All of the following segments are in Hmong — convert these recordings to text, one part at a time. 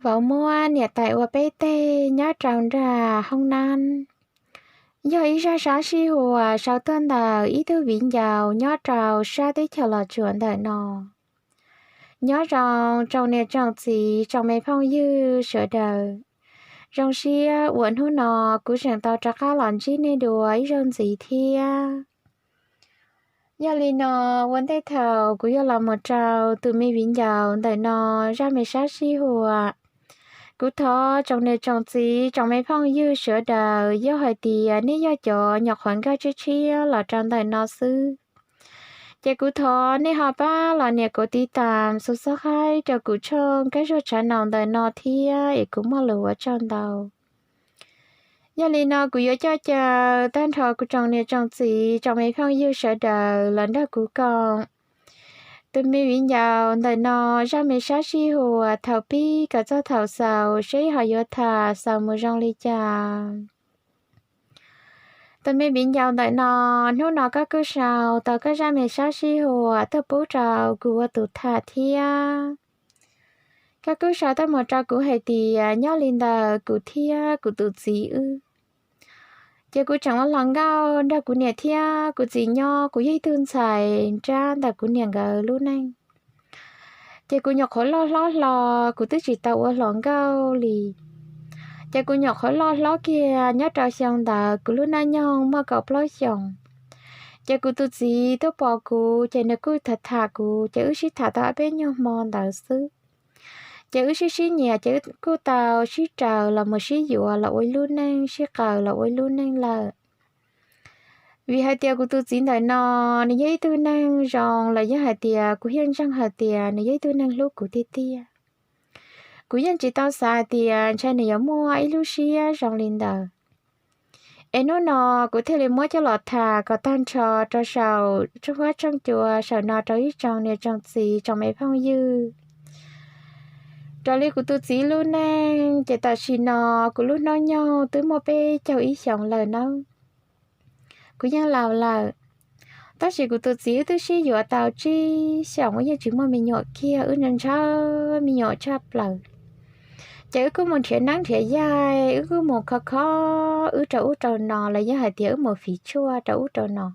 Vauv muab niam tais ua peb teg nyob rau nram hoob nab. Yog ib zaj sab sij huam sau tuaj ntawm ib tug viv ncaus nyob rau sab teb chaws Los Tsuas ntawm no. Nyob zoo tsoom niam tsoom txiv tsoom me phooj ywg sawv daws. Zoo siab uas hnub no kuv tseem tau rov qab los ntsib nej dua ib zaug ntxiv thiab. Yog li no, ua ntej thaum kuv yuav los mus rau tus me viv ncaus ntawm no zaj me sab sij huam, kuv thov tsoom niam tsoom txiv tsoom me phooj ywg sawv daws, yog hais tias nej yog cov nyuam qhuav nkag tshiab tshiab los rau ntawm no xwb, ces kuv thov nej ho pab los nias kuv tiv tas xus xab haib rau kuv tshooj kab zuaj tshav naus ntawm no thiab es kuv muaj lus ua tsaug ntau. Yog li no kuv yuav coj caw tag nrho kuv tsoom niam tsoom txiv tsoom me phooj ywg sawv daws los nrog kuv koom tus me viv ncaus ntawm no zaj me sab sij huam thaum pib kom txog thaum xaus seb ho yuav tham xaus mus zoo li cas. Tus me viv ncaus ntawm no, hnub no koj kuj sau tau koj zaj me sab sij huam tuaj pub rau kuv ua tus tham thiab. Koj kuj sau tuaj mus rau kuv hais tias nyob li ntawm kuv thiab kuv tus txiv wb, ces kuv tseem ua hluas nkauj nrog kuv niam thiab kuv txiv nyob. Kuv yog ib tug ntxhais nrab ntawm kuv niam nkawd lub neej. Ces kuv nyuam qhuav loj hlob hlo, kuv twb tsis tau ua hluas nkauj li. Ces kuv nyuam qhuav loj hlob kiag nyob rau xyoo ntawd kuv lub hnub nyoog muaj kaum plaub xyoos. Ces kuv tus txiv tuaj pom kuv ces nws kuj tham tham kuv ces wb sib tham tau ob peb nyuag hmo ntawd xwb. Ces wb sib sib nyiam ces wb kuj tau sib raws los mus sib yuav los ua ib lub neej, sib qaws los ua ib lub neej lawm. Vim hais tias kuv tus txiv ntawm no, nws yog ib tug neeg zoo los yog hais tias kuv yeej ntseeg hais tias nws yog ib tug neeg hlub kuv tiag tiag. Kuv yeej tsis tau xav hais tias ntshai nws yuav muaj ib lub siab zoo li ntawd. Es hnub no kuv thiaj li muab coj los tham kom tag nrho rau saum tshooj huab tshooj cua saum no rau ib tsoom niam tsoom txiv tsoom me phooj ywg. Raws li kuv tus txiv lub neej ces tam sim no kuv lub hnub nyoog twb muaj peb caug ib xyoos lawm nawb. Kuv yeej laus lawm, tab sis kuv tus txiv wb twb sib yuav tau tsib xyoos wb yeej tsis muaj me nyuam kiag, wb ntshaw me nyuam tshaj plaws. Ces wb kuj mus nrhiav neeb nrhiav yaig, wb kuj mus kho kho wb rau ub rau no los yog hais tias wb mus fiv tshuaj rau ub rau no.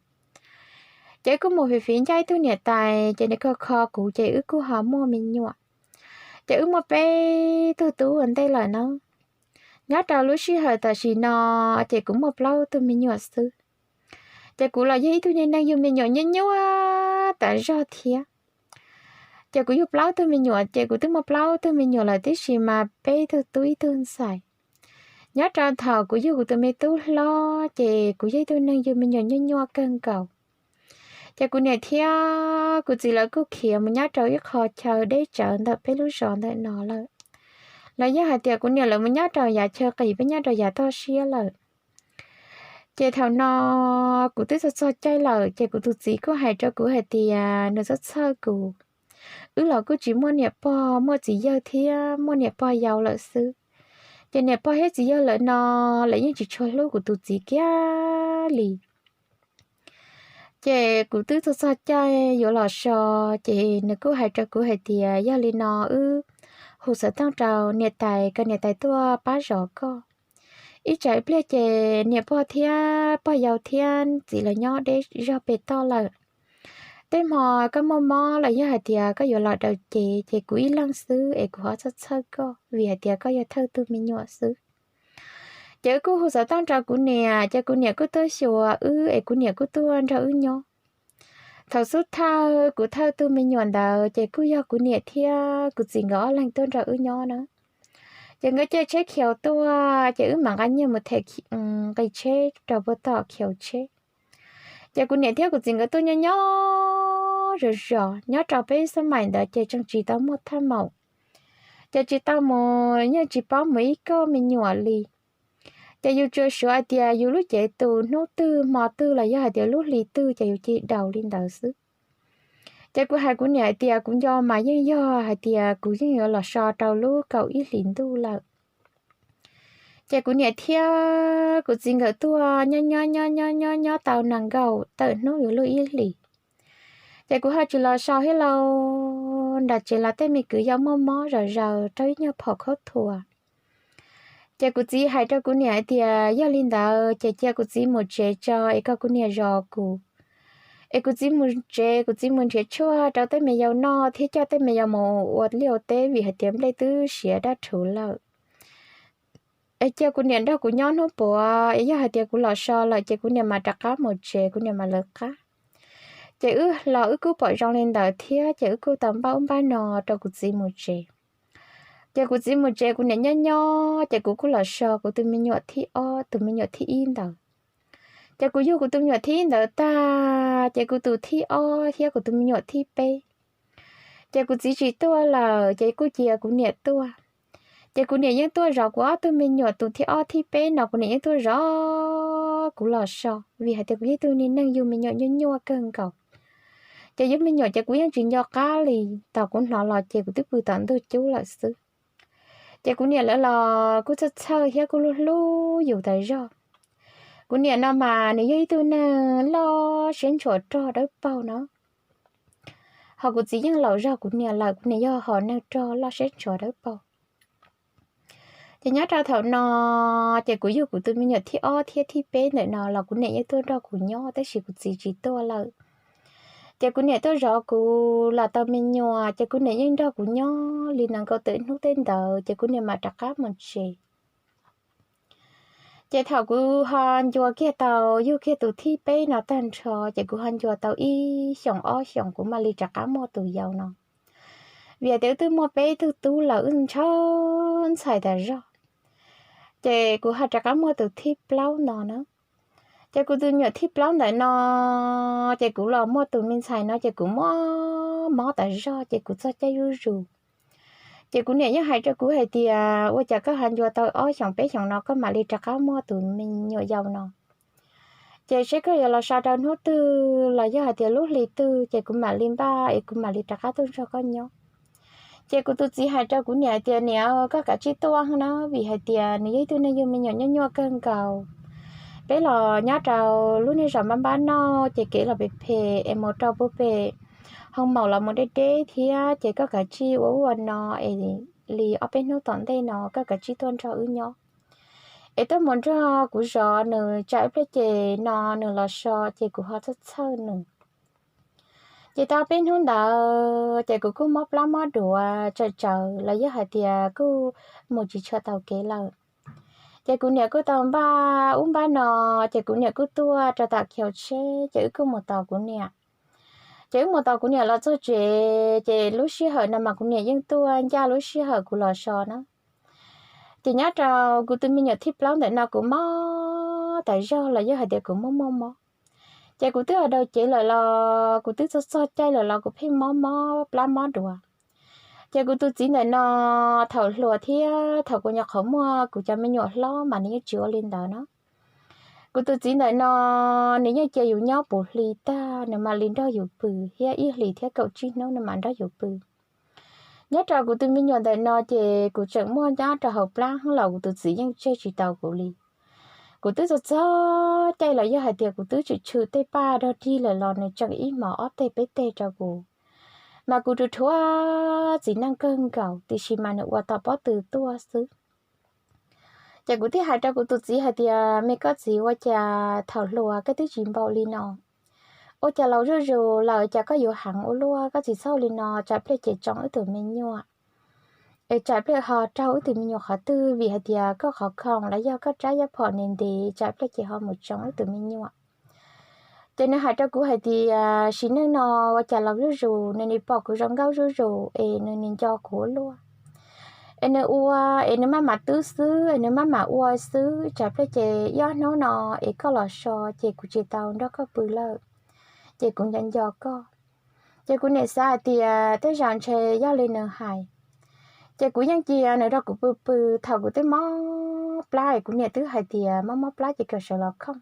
Ces wb kuj mus fiv fiv ncaj ib tug niam tais ces nws kho kho kuv ces wb kuj ho muaj me nyuam. Ces wb muaj peb tug tub ua ntej lawm no. Nyob rau lub sij hawm tam sim no ces kuv muaj plaub tug me nyuam xwb. Ces kuv los yog ib tug neeg yug me nyuam nyuaj nyuaj tas zog thiab. Ces kuv yug plaub tug me nyuam ces kuv twb muaj plaub tug me nyuam lawm tib si mas peb tug tub ib tug ntxhais. Nyob rau thaum kuv yug kuv tus me tub hlob ces kuv yog ib tug neeg yug me nyuam nyuaj nyuaj kawg nkaus. Ces kuv niam thiab kuv txiv lawv kuj khiav mus nyob rau ib qho chaw deb tsawv ntawm peb lub zos ntawm no lawm. Los yog hais tias kuv niam lawv mus nyob rau yav chaw qis, peb nyob rau yav toj siab lawm. Ces thaum no kuv twb txog txog caij lawm ces kuv tus txiv kuj hais rau kuv hais tias nws txhob txhawj kuv. Wb los kuj tsis muaj niam pog, muaj txiv yawg thiab muaj niam pog yau lawm xwb. Ces niam pog thiab txiv yawg lawm no, lawv yeej tsis tshua hlub kuv tus txiv kiag li. Ces kuv twb txog txog caij yuav los so, ces nws kuj hais rau kuv hais tias yog li no wb hu xov tooj rau niam tais kom niam tais tuaj pab zov koj. Ib tsam ib pliag ces niam pog thiab pog yau thiab txiv lawv nyob deb zog pem toj lawm. Tej hmo koj muaj mob los yog hais tias koj yuav los daws cev ces kuv ib leeg xwb es kuv ho txhob txhawj koj vim hais tias koj yog thawj tug me nyuam xwb. Ces wb kuj hu xov tooj rau kuv niam, ces kuv niam kuj tuaj xyuas wb es kuv niam kuj tuaj nrog wb nyob. Thaum xub thawj kuv thawj tug me nyuam ntawd ces kuj yog kuv niam thiab kuv txiv nkawd ob leeg tuaj nrog wb nyob na. Ces nkawd caij tsheb khiaus tuaj ces wb mam nqa nyiaj mus them nqi tsheb rau puag tom khiaus tsheb. Ces kuv niam thiab kuv txiv nkawd tuaj nyob nyob zov zos, nyob rau peb xab maim ntawd ces tseem tsis tau muaj thaj maum, ces tsis tau mus, yeej tsis paub mus ib kauj me nyuam li. Ces yus tsuas suav hais tias yus lub cev tus hnub twg hmo twg los yog hais tias lub hli twg ces yus cia li daus li ntawd xwb. Ces kuv hais kuv niam hais tias kuv nco mas yeej yog hais tias kuv yeej yuav los so rau lub kaum ib hlis ntuj lawm. Ces kuv niam thiab kuv txiv nkawd tuaj nyob nyob nyob nyob nyob nyob tau nees nkaum tawm hnub yuav luag ib hlis, ces kuv ho tsis los so thiab lauj. nram tsev los tej me kwv yau muaj mob zom zaws rau ib nyuag phom khaub thuas. Ces kuv txiv hais rau kuv niam hais tias yog li ntawd ces cia kuv txiv mus tsev tso es kom kuv niam zov kuv. Es kuv txiv mus tsev, kuv txiv mus nrhiav tshuaj rau tej me yau noj thiab coj tej me yau mus ua liaj ua teb vim hais tias nplej twb siav daj rhuv lawm. Es cia kuv niam nrog kuv nyob hnub puav es yog hais tias kuv los so lawm ces kuv niam mam rov qab mus tsev, kuv niam mam lawv qab. Ces wb los wb kuj pom zoo li ntawd thiab ces wb kuj tau npaj ub npaj no rau kuv txiv mus tsev. Ces kuv txiv mus tsev kuv niam nyob nyob ces kuv kuj los so kuv tus me nyuam thib ob, tus me nyuam thib ib ntawd. Ces kuv yug kuv tus me nyuam thib ib ntawd tag ces kuv tus thib ob thiab kuv tus me nyuam thib peb, ces kuv txiv tsis tuaj lawm ces kuj cia kuv niam tuaj. Ces kuv niam yeej tuaj zov kuv ob tug me nyuam, tus thib ob thib peb no kuv niam yeej tuaj zov kuv los so vim hais tias kuv yog ib tug niag neeg yug me nyuam nyuaj nyuaj kawg nkaus. Ces yug me nyuam ces kuv yeej tsis nco qab li, thaum kuv hnov los ces kuv twb pw tom ntug cub lawm xwb. Ces kuv niam lawv los kuj txhawj txhawj thiab kuj hlub hlub yus tas zog. Kuv niam no mas nws yog ib tug neeg loj siab ntshua rog dawb paug no, ho kuv txiv yeej laus zog kuv niam lawm, kuv niam yog hom neeg rog loj siab ntshua dawb paug. Ces nyob rau thaum no, ces kuv yug kuv tus me nyuam thib ob thiab thib peb ntawm no los kuv niam yeej tuaj nrog kuv nyob tab sis kuv txiv tsis tuaj lawm. Ces kuv niam tuaj zov kuv los tau me nyuam ces kuv niam yeej nrog kuv nyob li nees nkaum tawm hnub tej ntawd ces kuv niam mam rov qab mus tsev. Ces thaum kuv ho ncua kiag tau yug kiag tus thib peb no tag nrho ces kuv ho ncua tau ib xyoos ob xyoos kuv mam li rov qab muaj tus yau no. Vim tias wb twb muaj peb tug tub lawm wb ntshaw ntxhais tas zog, ces kuv ho rov qab muaj tus thib plaub no na. Ces kuv tus me nyuam thib plaub ntawm no, ces kuv los muaj tus me ntxhais no ces kuv muaj mob tas zog ces kuv txog caij zuj zus. Ces kuv niam yeej hais rau kuv hais tias ua cas koj ho ncua tau ob xyoos peb xyoos no koj mam li rov qab muaj tus me nyuam yau no, ces seb koj yuav los so rau hnub twg los yog hais tias lub hli twg ces kuv mam li npaj es kuv mam li rov qab tuaj nrog koj nyob. Ces kuv tus txiv hais rau kuv niam hais tias niam, koj kav tsij tuaj na vim hais tias nws yog ib tug neeg yug me nyuam nyuaj nyuaj kawg nkaus. Peb los nyob rau lub niag zos npab npab noj ces kev los phem phem es mus rau puag pem hoo maum los mus deb deb thiab ces koj kav tsij ua ub ua no es li ob peb hnub tom ntej no koj kav tsij tuaj nrog wb nyob es tuaj mus nrog kuv zov nws tsam ib pliag ces no nws los so ces kuv ho txhawj txhawj nws. Ces tau peb hnub ntawd ces kuv kuj mob plab mob duav tsawm tsawv los yog hais tias kuj mus tsis tshua taus kev lawm. Ces kuv niam kuj tau npaj ub npaj no, ces kuv niam kuj tuaj rau tom kiv hauv tsheb ces wb kuj mus tos kuv niam. Ces wb mus tos kuv niam los txog tsev ces lub sij hawm no mas kuv niam yeej tuaj ncaj lub sij hawm kuv los so na. Ces nyob rau kuv tus me nyuam thib plaub ntawm no kuv mob tas zog los yog hais tias kuv muaj muaj mob, ces kuv twb ua dau cev lawm los kuv twb txog txog caij lawm los kuv pheej mob mob plab mob duav. Ces kuv tus txiv ntawm no thaum hluas thiab thaum kuv nyuam qhuav muaj kuv cov me nyuam hlob mas nws yeej tsis ua li ntawd na. Kuv tus txiv ntawm no nws yeej cia yus nyob puv hli tag nws mam li nrog yus pw, thiab ib hlis thiab kaum tsib hnub nws mam nrog yus pw. Nyob rau kuv tus me nyuam ntawm no ces kuv tseem muaj nyob rau hauv plab los kuv tus txiv yeej tseg tsis tau kuv li. Kuv twb txog txog caij los yog hais tias kuv twb tshwm tshwm tej paj dog dig lawm los nws tseem ib hmos ob teg peb teg rau kuv. Mas kuv rhuav rhuav txiv neej kawg nkaus tiam sis mas nws ua tom pob tw tuaj xwb. Ces kuv thiaj hais rau kuv tus txiv hais tias me koj txiv, ua cas thaum hluas koj twb tsis npaum li no, ua cas laus zuj zus lawm cas koj yuav heev ua luaj, koj tsis txhob li no tsam pliag ces tsoo wb tus me nyuam, es tsam pliag ho raug wb tus me nyuam qhov twg vim hais tias koj qhov khoom los yog koj rab yab phom ntev ntev tsam pliag ces ho mus tsoo wb tus me nyuam. Ces nws hais rau kuv hais tias sim neej no ua cas laus zuj zus, nws nim pom kuv zoo nkauj zuj zus es nws nim nco kuv ua luaj, es nws ua es nws maj mam twb xwb es nws maj mam ua xwb, tsam pliag ces ib ob hnub no es koj los so ces kuv tsis tau nrog koj pw lawm, ces kuv nco nco koj. Ces kuv niam xav hais tias tej zaum ntshe yog li nws hais. Ces kuv yeej cia nws nrog kuv pw pw, thaum kuv twb mob plab es kuv niam twb hais tias mob mob plab ces kom sawv los khooj.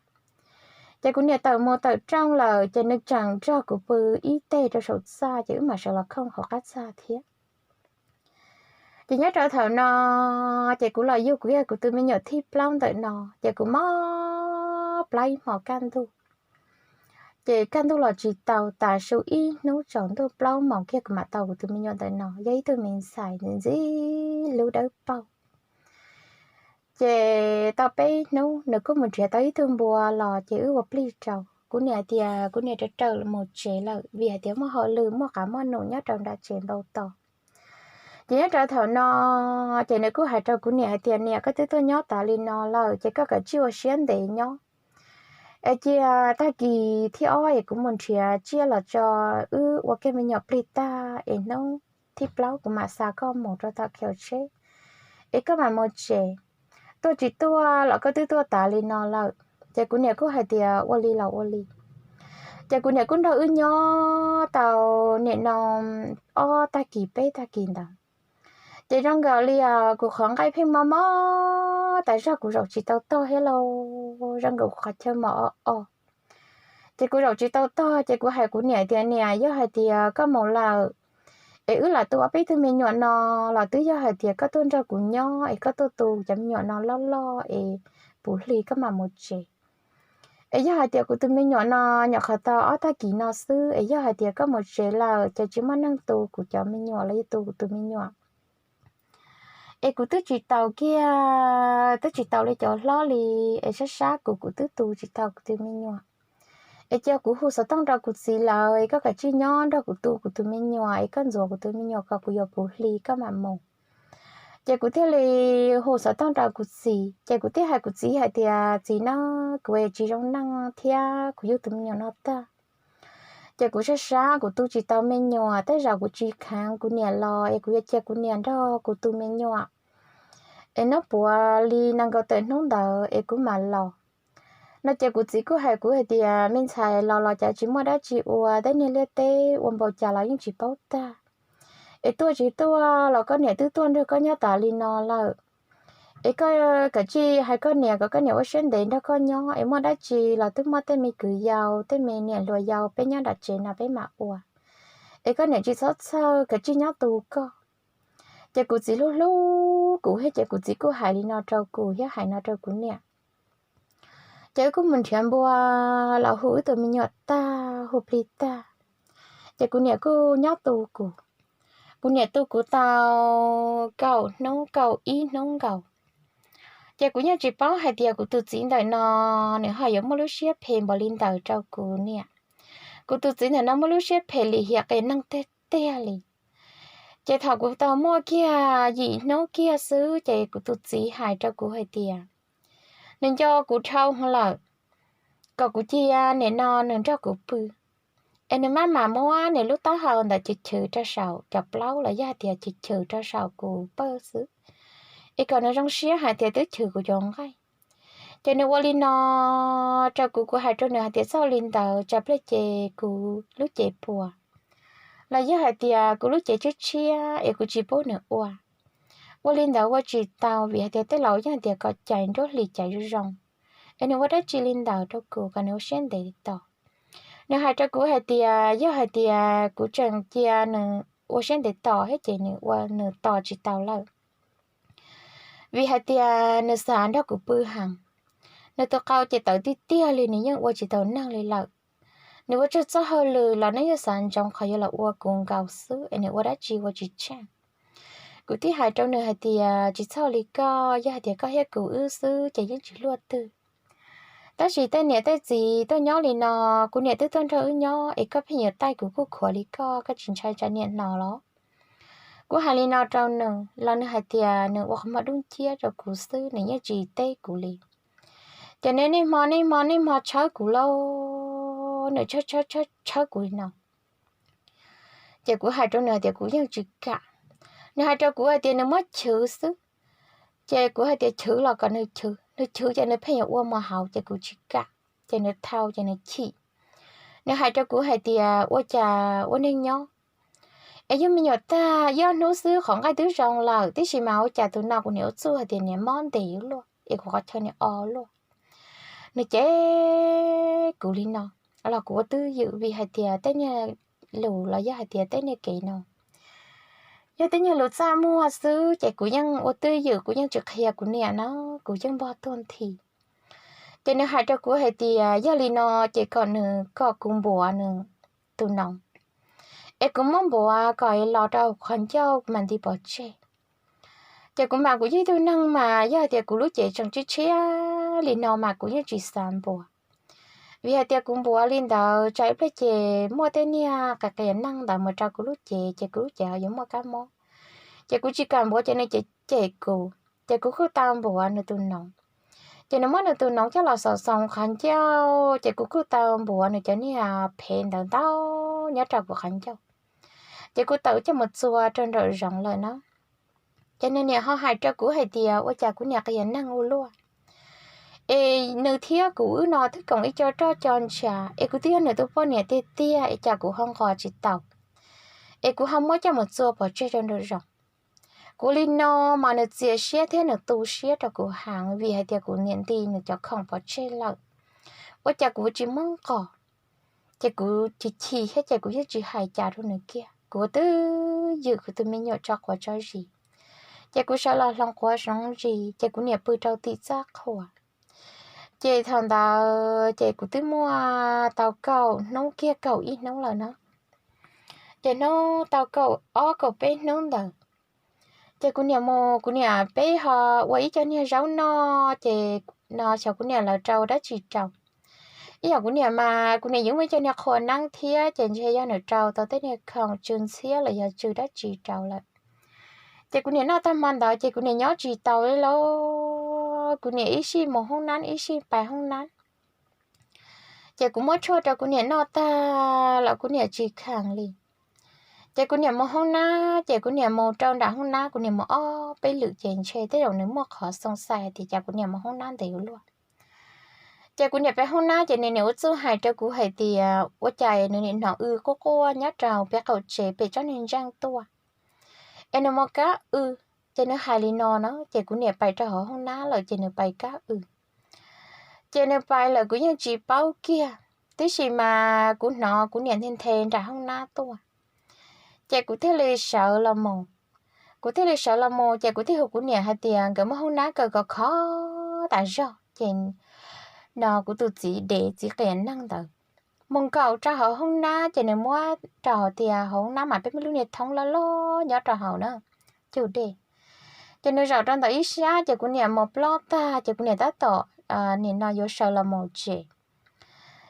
Ces kuv niam tawm mus tawm rooj lawm ces nws tseem nrog kuv pw ib teg rau saum txaj ces wb mam sawv los khooj hauv qab txaj thiab. Ces nyob rau thaum no ces kuv los yug kuv yog kuv tus me nyuam thib plaub ntawm no ces kuv mob plab ib hmos kaj ntug. Ces kaj ntug los tsis tau, tas su ib hnub tsaus ntuj plaub moos kiag kuv mam tau kuv tus me nyuam ntawm no, yog ib tug me ntxhais ntxim hlub dawb paug. Ces tau peb hnub nws kuj mus nrhiav tau ib tug npua los ces wb ua plig rau. Kuv niam tias kuv niam raws raws mus tsev lawm vim hais tias muaj hauj lwm muaj qav muaj num nyob rau nram tsev ntau tos. Ces nyob rau thaum no ces nws kuj hais rau kuv niam hais tias, Niam, koj twb tuaj nyob tas li no lawm ces koj kav tsij ua siab ntev nyob es cia tag kis thib ob es kuv mus nrhiav tsiaj los tso wb ua kiag me nyuam plig tag es hnub thib plaub kuv mam xa koj mus rau tom khiv tsheb es koj mam mus tsev. Tuaj tsis tuaj los koj twb tuaj tas li no lawm. Ces kuv niam kuj hais tias, Ua li los ua li. Ces kuv niam kuj nrog wb nyob tau nim no ob tag kis peb tag kis ntawd. Ces zoo nkaus li kuv qhov nqaij pheej mob mob tas zog, kuv zaum tsis tau tog thiab lauj, zoo nkaus kuv qhov chaw mos o o. Ces kuv zaum tsis tau tog ces kuv hais kuv niam tias, Niam, yog hais tias koj mus lawm es wb lam tu ob peb tug me nyuam no los twb yog hais tias koj tuaj nrog kuv nyob es koj tuaj tu cov me nyuam no loj loj es puv hli koj mam mus tsev. Es yog hais tias kuv tus me nyuam no nyuam qhuav tau ob tag kis no xwb es yog hais tias koj mus tsev lawm ces tsis muaj neeg tu kuv cov me nyuam los yog tu kuv tus me nyuam. Es kuv twb tsis tau kiag, twb tsis tau li cov hlob li, es sab sab kuv kuv twb tu tsis tau kuv tus me nyuam. Es cia kuv hu xov tooj rau kuv txiv lawm es koj kav tsij nyob nrog kuv tu kuv tus me nyuam es koj ntxuav kuv tus me nyuam kom kuv yuav puv hli koj mam mus. Ces kuv thiaj li hu xov tooj rau kuv txiv ces kuv thiaj hais kuv txiv hais tias, Txiv na, kuv tsis zoo neej thiab kuv yug tus me nyuam no tag. Ces kuv sab sab kuv tu tsis tau me nyuam, tej zaum kuv tsis kheev kuv niam los es kuv yuav cia kuv niam nrog kuv tus me nyuam es nyob puav li nees nkaum tawm hnub ntawd es kuv mam los. No ces kuv txiv kuj hais kuv hais tias, Me ntxhais, los los cas tsis muaj dab tsi ua, tej niag liaj teb ua npaum cas los yeej tsis paub tag. Es tuaj tsis tuaj los koj niam twb tuaj nrog koj nyob tas li no lawm. Es koj kav tsij hais koj niam kom koj niam ua siab ntev nrog koj nyob, es muaj dab tsi los twb muaj tej me kwv yau tej me niam hluas yau peb nyob nram tsev no peb mam ua. Es koj niam tsis txhob txhawj, kav tsij nyob tu koj. Ces kuv txiv hlub hlub kuv thiab ces kuv txiv kuj hais li no rau kuv thiab hais no rau kuv niam. Ces wb kuj mus nrhiav npua los hu wb tus me nyuam tag, hu plig tag. Ces kuv niam kuj nyob tu kuv. Kuv niam tu kuv tau kaum hnub, kaum ib hnub nkaus. Ces kuv yeej tsis paub hais tias kuv tus txiv ntawm no nws ho yuav muaj lub siab phem npaum li ntawd rau kuv niam. Kuv tus txiv ntawm no muaj lub siab phem lim hiam qias neeg tiag tiag li. Ces thaum kuv tau muaj kiag yim hnub kiag xwb ces kuv tus txiv hais rau kuv hais tias nws nco kuv dhau lawm, kom kuv cia nim no nws nrog kuv pw. Es nws maj mam muab nws lub taub hau ntawd chwv chwv rau saum cov plaub los yog hais tias chwv chwv rau saum kuv pawj xwb, es kom nws zoo siab hais tias twb chwv kuv cov nqaij. Ces nws ua li no rau kuv, kuv hais rau nws hais tias txhob ua li ntawd, tsam pliag ces kuv lub cev puas los yog hais tias kuv lub cev tshiab tshiab es kuv tsis pub nws ua. Ua li ntawd ua tsis tau vim hais tias tej laus yeej hais tias kom cais nruab hlis cais zoo zoo. Es nws ua dab tsi li ntawd rau kuv kom nws ua siab ntev tos. Nws hais rau kuv hais tias yog hais tias kuv tseem cia nws ua siab ntev tos thiab ces nws ua nws tos tsis tau lawm. Vim hais tias nws xav nrog kuv pw heev, nws tus qau ces tawv tiag tiag li, nws yeej ua tsis tau neeg li lawm. Nws ua tsawg txoj hauj lwm los nws yeej xav ntsoov qhov yuav los ua kuv nkaus xwb es nws ua dab tsi ua tsis tsheej. Kuv thiaj hais rau nws hais tias tsis txhob li koj, yog hais tias koj thiab kuv wb xwb ces yeej tsis luaj twg. Tab sis tej niam tej txiv tuaj nyob li no, kuv niam twb tuaj nrog wb nyob es koj pheej yuav taij kuv kuj khuav li koj, koj tsis ntshai tsam niam hnov los? Kuv hais li no rau nws los nws hais tias nws ua qhov muag dub nciab rau kuv xwb, nws yeej tsis teb kuv li. Ces nws niaj hmo niaj hmo niaj hmo tshawb kuv lauj, nws tshawb tshawb tshawb tshawb kuv li no. Ces kuv hais rau nws tias kuv yeej tsis kam. Nws hais rau kuv hais tias nws muab chwv xwb. Ces kuv hais tias chwv los kom nws chwv, nws chwv ces nws pheej yuav ua mus hauv ces kuv tsis kam. Ces nws thau ces nws chim. Nws hais rau kuv hais tias ua cas ua neej nyob es yug me nyuam tag ib ob hnub xwb qhov nqaij twb zoo lawm, tiam sis mas ua cas tus no kuv niam ua txuj hais tias niam mob ntev luaj es kuv qhov chaw niam o luaj. Nws cem kuv li no los kuv ua twj ywm vim hais tias tej niag lus los yog hais tias tej niag kev no yog tej niag lus txaj muag xwb ces kuv yeej ua twj ywm, kuv yeej tsis qhia kuv niam na, kuv yeej npog tuag nthi. Ces nws hais rau kuv hais tias yog li no ces kom nws kom kuv npuav nws tus noov, es kuv muab npuav kom los rau qhov ncauj kuv mam nti pov tseg. Ces kuv mas kuv yog ib tug neeg mas yog hais tias kuv lub cev tseem tshiab tshiab li no mas kuv yeej tsis xav npuav, vim hais tias kuv npuav li ntawd tsam ib pliag ces muaj tej niag qias qias neeg ntawd mus rau kuv lub cev ces kuv lub cev ho yuav muaj kab mob. Ces kuv tsis kam npuav ces nws cem cem kuv, ces kuv kuj tau npuav nws tus noov. Ces nws muab nws tus noov coj los xaus xaus qhov ncauj, ces kuv kuj tau npuav nws cov niag phev ntawd ntau nyob rau kuv qhov ncauj. Ces kuv tawm coj mus txua rau nraum zoov lawm na. Ces nws niam ho hais rau kuv hais tias ua cas kuv niam qias neeg ua luaj, es nws thiab kuv wb no twb koom ib co roj co ntsha, es kuv twb yog nws tus poj niam tiag tiag es cas kuv ho nqos tsis tau, es kuv ho muab coj mus txua pov tseg rau nraum zoov. Kuv li no mas nws txias siab thiab nws tu siab rau kuv heev vim hais tias kuv niam nti nws cov khoom pov tseg lawm, ua cas kuv tsis muab nqos. Ces kuv chim chim thiab ces kuv yeej tsis hais cas rau nws kiag, kuv twb ywm kuv tus me nyuam tso quav tso zis. Ces kuv sawv los hloov quav hloov zis ces kuv niam pw rau tim txaj qhua. Ces thaum ntawd ces kuv twb muaj tau kaum hnub kiag kaum ib hnub lawm na. Ces hnub tau kaum ob kaum peb hnub ntawd, ces kuv niam mus, kuv niam peb ho ua ib co niag zaub noj, ces no xyov kuv niam lawv rau dab tsi rau. Ib yam kuv niam mas kuv niam yeej muaj ib co niag qhua neeb thiab, ces ntshe yog nws rau tau tej niag khoom tsw ntxhiab los yog tsw dab tsi rau lawm. Ces kuv niam noj tag hmo ntawd ces kuv niam nyob tsis tau li lauj, kuv niam ib sij mus hoob nab ib sij pais hoob nab. Ces kuv muab tshuaj rau kuv niam noj tag los kuv niam tsis kheev li. Ces kuv niam mus hoob nab, ces kuv niam mus rau nram hoob nab, kuv niam mus ob peb lwm ces ntshe tej zaum nws muaj qhov xoo xais tias cas kuv niam mus hoob nab ntev ua luaj. Ces kuv niam pem hoob nab ces nws niam ua txuj hais rau kuv hais tias ua cas nws niam hnov w quaj quaj nyob rau pem qaum tsev pem tsob niag ntseej tuaj, es nws mus kab w. Ces nws hais li no na, ces kuv niam pais rau hauv hoob nab lawm ces nws pais kab w. Ces nws pais lawm kuv yeej tsis paub kiag, tab sis mas kuv hnov kuv niam nthe nthe nram hoob nab tuaj. Ces kuv thiaj li sawv los mus. Kuv thiaj li sawv los mus ces kuv thiaj hu kuv niam hais tias nkawd muab hoob nab kaw kom khov tas zog ces no kuv tus txiv dev txiv qias neeg ntawd mus nkaum rau hauv hoob nab ces nws muab rau hauv tias hauv hoob nab mas peb muaj lub niag thoob loj loj nyob rau hauv na, cug dej. Ces nws zaum rau ntawm ib sab ces kuv niam mus plob tag ces kuv niam tab tom nim no yuav sawv los mus tsev.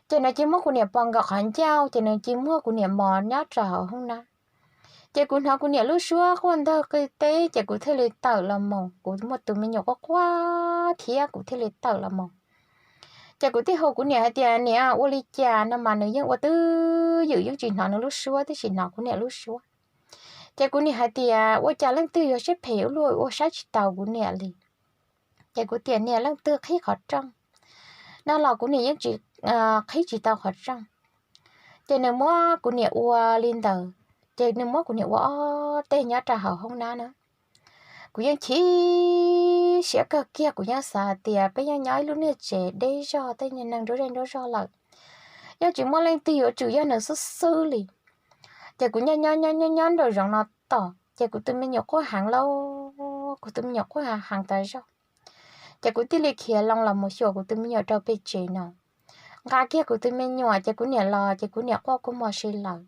Ces nws cia muab kuv niam pos nkaum qhov ncauj ces nws cia muab kuv niam mos nyob rau hauv hoob nab. Ces kuv hnov kuv niam lub suab quaj ntawg qw teb ces kuv thiaj li tawm los mus, kuv muaj tus me nyuam quaj quaj thiab kuv thiaj li tawm los mus. Ces kuv thiaj hu kuv niam hais tias niam, ua li cas no mas nws yeej ua twj ywm yeej tsis hnov nws lub suab, twb tsis hnov kuv niam lub suab. Ces kuv niam hais tias ua cas leej twg yuav siab phem ua luaj ua saib tsis taus kuv niam li. Ces kuv tias niam, leej twg qhib qhov rooj no los kuv niam yeej tsis qhib tsis tau qhov rooj. Ces nws muab kuv niam ua li ntawd, ces nws muab kuv niam ua ob teg nyob rau hauv hoob nab na. Kuv yeej chim siab kawg kiag, kuv yeej xav hais tias peb yeej nyob ib lub niag tsev deb zog tej niag neeg nruab zej nruab zog lawm, yeej tsis muaj leej twg yuav tsum yog nws xwb xwb li. Ces kuv nyob nyob nyob nyob nyob nraum zoov no tom ces kuv tus me nyuam quaj heev lauj, kuv tus me nyuam quaj heev tas zog. Ces kuv thiaj li khiav loo los mus xyuas kuv tus me nyuam rau pem tsev no. Nqa kiag kuv tus me nyuam ces kuv niam los ces kuv niam quaj kua muag si lawm.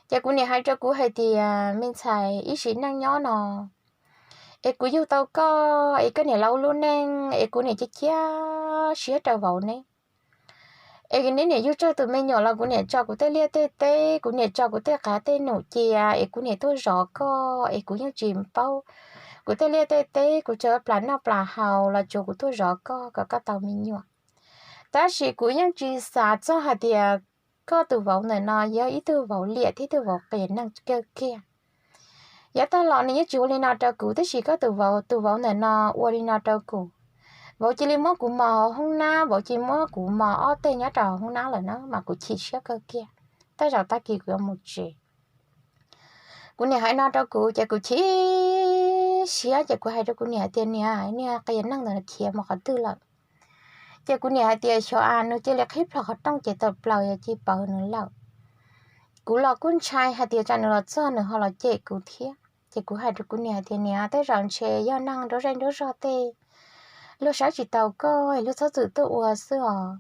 Ces kuv niam hais rau kuv hais tias me ntxhais, ib sim neej nyob no es kuv yug tau koj es koj niam los ua lub neej es kuv niam cia cia siab rau vauv neb. Es neb niam yug tsawg tus me nyuam los kuv niam tso kuv tej liaj tej teb, kuv niam tso kuv tej qav tej num cia es kuv niam tuaj zov koj es kuv yeej tsis paub. Kuv tej liaj tej teb kuv tsuas plam noj plam haus los tsuas kuv tuaj zov koj kom koj tau me nyuam. Tab sis kuv yeej tsis xav txog hais tias koj tus vauv ntawm no yog ib tug vauv liam thiab ib tug vauv qias neeg kawg kiag. Yav tag los nws yeej tsis ua li no rau kuv, tab sis koj tus vauv, tus vauv ntawm no ua li no rau kuv. Vauv cia li muab kuv mos hauv hoob nab, vauv cia li muab kuv mos ob teg nyob rau hauv hoob nab lawm na, mas kuv chim siab kawg kiag. Tej zaum tag kis kuv yuav mus tsev. Kuv niam hais no rau kuv ces kuv chim siab ces kuv hais rau kuv niam tias niam, niag qias neeg ntawd khiav mus qhov twg lawm? Ces kuv niam hais tias xyov a nws cia li qhib plho qhov rooj ces tawm plaws yog cia li pawv nws lawm. Kuv los kuj ntshai hais tias tsam nws los txog nws ho los cem kuv thiab. Ces kuv hais rau kuv niam hais tias niam, tej zaum ntshe yog neeg nruab zej nruab zog tej luag saib tsis taus koj, luag txhob txwm tuaj ua xwb os.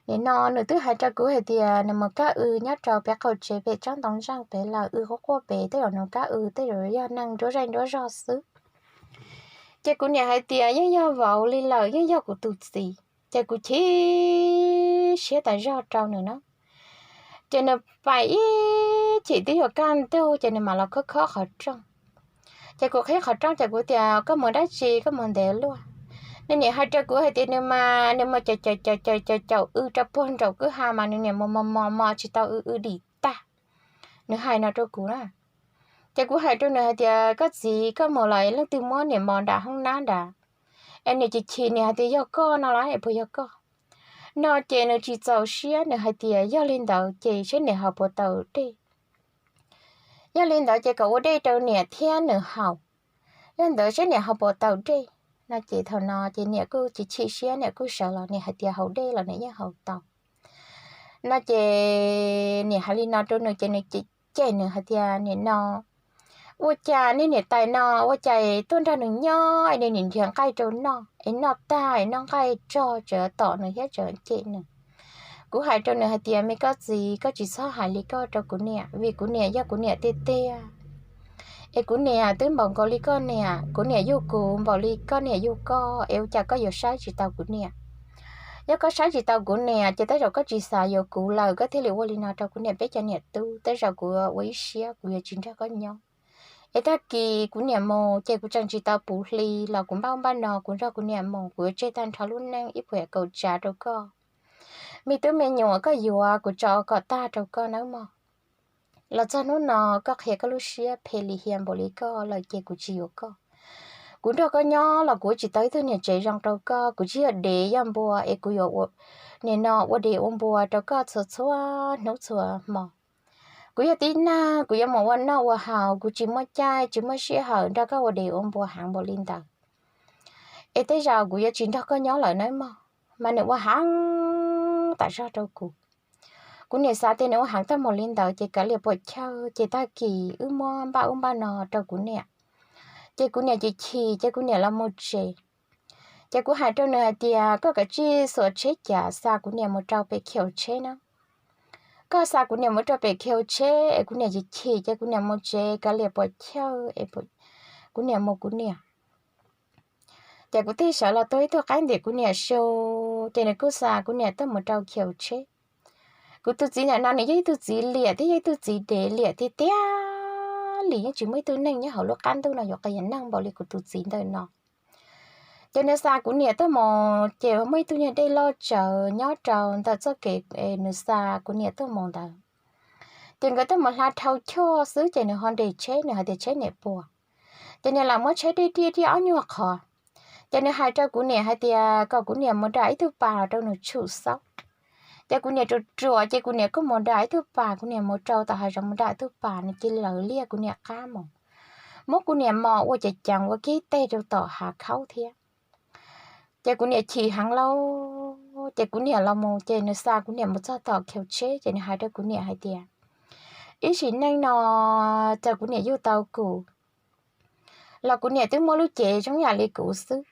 Nim no nws twb hais rau kuv hais tias nws mus kab w nyob rau pem qaum tsev pem tsob ntoo ntseej pem lawm, w quaj quaj pem, tej zaum nws kab w tej zaum yog neeg nruab zej nruab zog xwb. Ces kuv niam hais tias yeej yog vauv li lawm, yeej yog kuv tus txiv. Ces kuv chim siab tas zog rau nws na. Ces nws pais ib chim twb yuav kaj ntug ces nws mam los khob khob qhov rooj. Ces kuv qhib qhov rooj ces kuv tias koj mus dab tsi, koj mus ntev luaj? Nws niam hais rau kuv hais tias nws mas nws mus caum caum caum caum caum w rau puag nraum kwj ha mas nws niam mus mos mos mos tsis tau w w dim tag. Nws hais no rau kuv na. Ces kuv hais rau nws hais tias koj txiv, koj mus los leej twg muab niam mos nram hoob nab nrad? Es niam chim chim, niam hais tias yog koj no los es puas yog koj? No ces nws tsis txaus siab, nws hais tias yog li ntawd ces seb niam ho puas tau dej. Yog li ntawd ces kom ua dej rau niam thiab nws haus. Yog li ntawd seb niam ho puas tau dej. No ces thaum no ces niam kuj chim chim siab, niam kuj sawv los, niam hais tias haus dej los niam yeej haus tau. No ces niam hais li no rau nws ces nws cem nws hais tias nim no ua cas nej niam tais no ua cas tuaj nrog nws nyob es nws nim nrhiav nqaij rau noj es noj tag es noj nqaij tsog tseem tom nws thiab tseem cem nws. Kuv hais rau nws hais tias me koj txiv, koj tsis txhob hais li koj rau kuv niam, vim kuv niam yog kuv niam tiag tiag. Es kuv niam twb npaum nkaus li koj niam, kuv niam yug kuv npaum li koj niam yug koj, es ua cas koj yuav saib tsis taus kuv niam? Yog koj saib tsis taus kuv niam ces tej zaum koj tsis xav yuav kuv lawm koj thiaj li ua li no rau kuv niam peb cov niam tub. Tej zaum kuv ua ib siab kuv yuav tsis nrog koj nyob. Es tag kis kuv niam mus ces kuv tseem tsis tau puv hli los kuv npaj ub npaj no kuv nrog kuv niam mus, kuv yuav tseg tag nrho lub neej ib puas yam kaum tsav rau koj. Me tub me nyuam koj yuav kuv tso kom tag rau koj nawb mog. Los txog hnub no koj qhia koj lub siab phem lim hiam npaum li koj lawm ces kuv tsis yuav koj. Kuv nrog koj nyob los kuv tsis tau ib tug niam tsev zoo rau koj, kuv tsis yog dev yog npua es kuv yuav ua, nim no ua dev ua npua rau koj txhua txhua hnub txhua hmo. Kuv yog tib neeg, kuv yuav mus ua noj ua haus, kuv tsis muaj caij tsis muaj sij hawm nrog koj ua dev ua npua heev npaum li ntawd. Es tej zaum kuv yuav tsis nrog koj nyob lawm nawb mog. Mas nws ua heev tas zog rau kuv. Kuv niam xav tias nws ua heev tag mus li ntawd ces kav liam puas chawj, ces tag kis wb muab npaj ub npaj no rau kuv niam. Ces kuv niam chim chim ces kuv niam los mus tsev. Ces kuv hais rau nws hais tias koj kav tsij xuas tsheb cav xa kuv niam mus rau pem khiv tsheb na. Koj xa kuv niam mus rau pem khiv tsheb es kuv niam chim chim ces kuv niam mus tsev kav liam puas chawj es kuv niam mus kuv niam. Ces kuv thiaj sawv los tuag ib tug qaib ntim kuv niam su, ces nws kuj xa kuv niam tuaj mus rau khiv tsheb. Kuv tus txiv ntawm no nws yog ib tug txiv liam thiab yog ib tug txiv dev liam tiag tiag li, yeej tsis muaj ib tug neeg nyob hauv lub qab ntuj no yuav qias neeg npaum li kuv tus txiv ntawm no. Ces nws xa kuv niam tuaj mus ces muaj ib tug niag dej loj tsawv nyob rau ntawm txoj kev nws xa kuv niam tuaj mus ntawd. Ces nkawd tuaj mus hla dhau choj xwb ces nws ho nres tsheb, nws hais tias tsheb niam puas. Ces nws lam muab tsheb dej riaj riaj ob nyuag qhov. Ces nws hais rau kuv niam hais tias kom kuv niam mus dam ib tug pas los rau nws tshum xauj. Ces kuv niam ruam ruam ces kuv niam kuj mus dam ib tug pas, kuv niam mus rau tom hav zoov mus dam ib tug pas, nws cia li lawv liaj kuv niam qab mus, muab kuv niam mos ua cev ceev ua kiag teg rau tom hav khaub thiab. Ces kuv niam chim heev lauj, ces kuv niam los mus ces nws xa kuv niam mus txog tom khiv tsheb ces nws hais rau kuv niam hais tias ib sim neej no txawm kuv niam yug tau kuv los kuv niam twb muaj lub cev zoo yam li kuv xwb.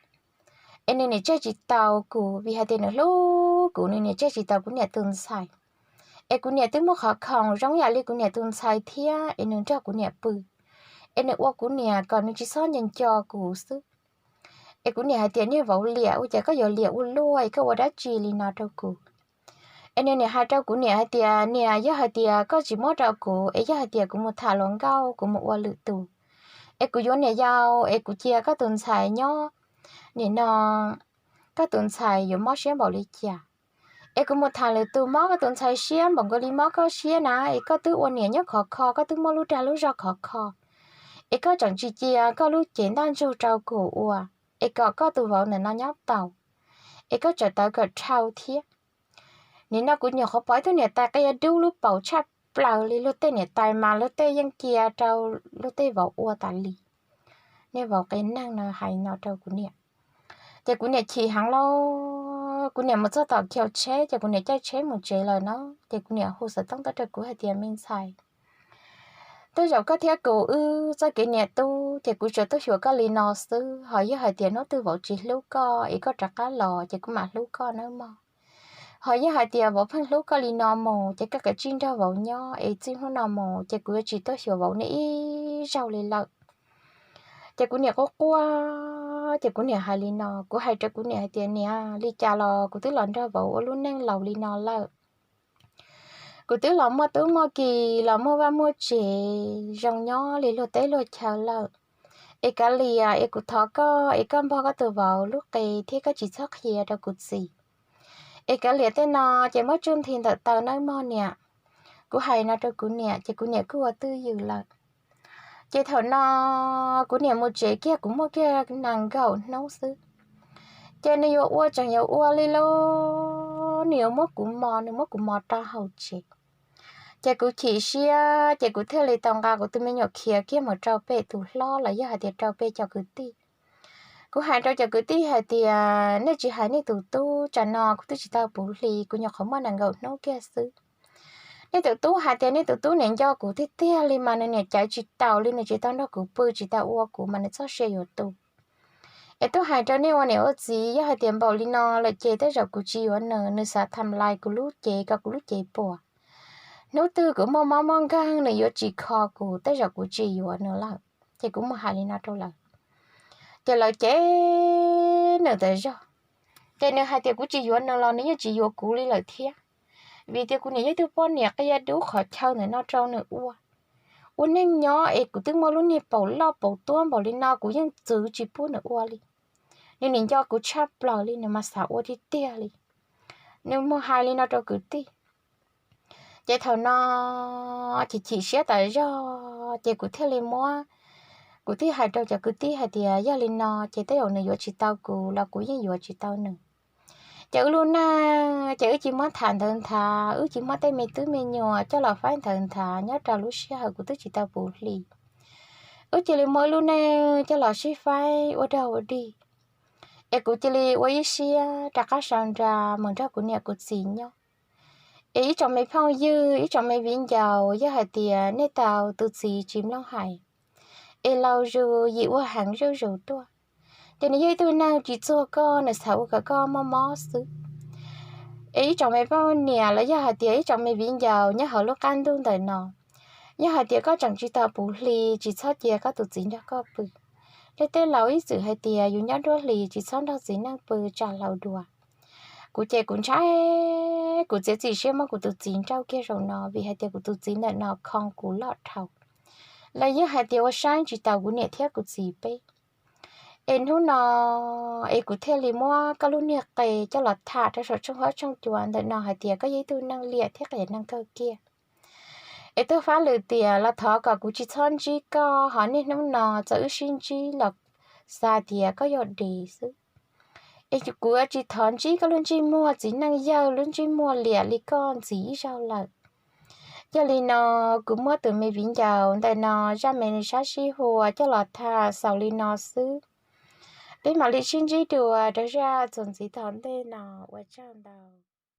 Es nws niam tseg tsis tau kuv vim hais tias nws hlub kuv, nws niam tseg tsis tau kuv niam tus ntxhais. Es kuv niam twb muaj qhov khoom zoo yam li kuv niam tus ntxhais thiab, es nws nrog kuv niam pw, es nws ua kuv niam kom nws tsis txhob nco nco kuv xwb. Es kuv niam hais tias niag vauv liam, ua cas koj yuav liam ua luaj es koj ua dab tsi li no rau kuv? Es nws niam hais rau kuv niam hais tias niam, yog hais tias koj tsis muab rau kuv es yog hais tias kuv mus tham hluas nkauj, kuv mus ua lwm tus, es kuv yuav niam yau es kuv cia koj tus ntxhais nyob, nim no koj tus ntxhais yuav mob siab npaum li cas? Es kuv mus tham lwm tus mob koj tus ntxhais siab npaum nkaus li mob koj siab na, es koj twb ua niam nyob khov kho, koj twb muaj lub dag lub zog khov kho, es koj tseem tsis cia koj lub cev ntaj ntsug rau kuv ua, es kom koj tus vauv ntawm no nyob tau, es koj tseem tawv kom dhau thiab. Nim no kuv nyuam qhuav pom ib tug niam tais qia dub lub paum tshaj plaws li, luag tej niam tais mas luag tej yeej cia rau luag tej vauv ua tas li. Niag vauv qias neeg no hais no rau kuv niam. Ces kuv niam chim heev lauj, kuv niam mus txog tom khiv tsheb ces kuv niam caij tsheb mus tsev lawm no. Ces kuv niam hu xov tooj tuaj rau kuv hais tias me ntxhais, Tej zaum koj thiab kuv wb txoj kev niam tub ces kuv tsuas tuaj xyuas koj li no xwb, ho yog hais tias hnub twg vauv tsis hlub koj es koj rov qab los ces kuv mam hlub koj nawb mog. Ho yog hais tias vauv pheej hlub koj li no mus ces koj kav tsij nrog vauv nyob es txij hnub no mus ces kuv yuav tsis tuaj xyuas vauv nej ib zaug li lawm. Ces kuv niam quaj quaj, ces kuv niam hais li no, kuv hais rau kuv niam hais tias, Niam, li cas los kuv twb los nrog vauv ua lub neej laus li no lawm. Kuv twb los muaj tub muaj ki, los muaj vaj muaj tsev, zoo nyob li luag teb luag chaw lawm. Es kav liam, es kuv thov koj es koj npog koj tus vauv lub qe thiab koj tsis txhob qhia rau kuv txiv. Es kav liam, tej no ces muab tsuj nthi ntawm taw nawb mog niam. Kuv hais no rau kuv niam ces kuv niam kuj ua twj ywm lawm. Ces thaum no kuv niam mus tsev kiag kuv muaj kiag nees nkaum hnub xwb. Ces nws yuav ua tseem yuav ua li lawm, nws yuav muab kuv mos, nws muab kuv mos rau hauv tsev. Ces kuv chim siab ces kuv thiaj li tau nqa kuv tus me nyuam khiav kiag mus rau pem tus hlob los yog hais tias rau pem cov kwv tij. Kuv hais rau cov kwv tij hais tias, Nej tsis hais nej tus tub, tsam no kuv twb tsis tau puv hli, kuv nyuam qhuav muaj nees nkaum hnub kiag xwb. Nej tus tub hais tias nej tus tub niam nco kuv tiag tiag li mas nws niam caiv tsis taus li, nws tsis tau nrog kuv pw, tsis tau ua kuv mas nws txoj sia yuav tu. Es twb hais rau nej ua niam ua txiv, yog hais tias npaum li no lawm ces tej zaum kuv tsis yuav nws, nws xav tham lais kuv lub cev kom kuv lub cev puas. Hnub twg kuv muaj mob muaj nkeeg nws yuav tsis kho kuv, tej zaum kuv tsis yuav nws lawm. Ces kuv mus hais li no rau lawv, ces lawv cem nws tas zog. Ces nws hais tias kuv tsis yuav nws los nws yeej tsis yuav kuv li lawm thiab. Vim tias kuv niam yog ib tug poj niam qia dub qhov chaw ntawm no rau nws ua. Ua neej nyob es kuv twb muaj lub niag paum loj paum tuab npaum li no kuv yeej txwv tsis pub nws ua li. Nws niam nco kuv tshaj plaws li, nws mas xav ua tiag tiag li. Nws mus hais li no rau kwv tij. Ces thaum no chim chim siab tas zog ces kuv thiaj li muab, kuv thiaj hais rau cov kwv tij hais tias yog li no ces tej zaum nws yuav tsis tau kuv los kuv yeej yuav tsis tau nws. Ces wb lub neej ces wb cia li muab tham ntawv nthav, wb cia li muab tej me tub me nyuam coj los faib ntawv nthav nyob rau lub sij hawm kuv twb tsis tau puv hli. Wb cia li muab wb lub neej coj los sib faib ua dog ua dig. Es kuv cia li ua ib siab rov qab sau nra mus nrog kuv niam kuv txiv nyob. Es ib tsoom me phooj ywg, ib tsoom me viv ncaus, yog hais tias nej tau tus txiv tsis mloog hais, es laus zus yim ua heev zuj zus tuaj, ces nws yog ib tug neeg tsis txuag koj, nws xav ua kom koj mob mob xwb. Es ib tsoom me poj niam los yog hais tias ib tsoom me viv ncaus nyob hauv lub qab ntuj ntawm no, yog hais tias koj tseem tsis tau puv hli, tsis txhob cia koj tus txiv nrog koj pw. Tej teb laus ib txwm hais tias yus nyob nruab hlis tsis txhob nrog txiv neej pw tsam laus dua. Kuv ces kuv ntshai, kuv txiav txim siab muab kuv tus txiv nrauj kiag zaum no vim hais tias kuv tus txiv ntawm no kho kuv loj dhau, los yog hais tias ua saib tsis taus kuv niam thiab kuv txiv peb. Es hnub no es kuv thiaj li muab koj lub niag qe coj los tham rau saum tshooj huab tshooj cua ntawm no hais tias koj yog ib tug neeg liam thiab qias neeg kawg kiag. Es tuaj fab lwm tiam los thov kom kuv tsis txhob ntsib koj, ho niaj hnub no txawm wb sib ntsib los xav tias koj yog dev xwb. Es kuv tsis thov ntsib koj lub ntsej muag txiv neej yawg lub ntsej muag liam li koj ntxiv ib zaug lawm. Yog li no, kuv muab tus me viv ncaus ntawm no zaj me sab sib hua coj los tham xaus li no xwb. Peb mam li sib ntsib dua rau zaj txuas ntxiv tom ntej no, ua tsaug ntau.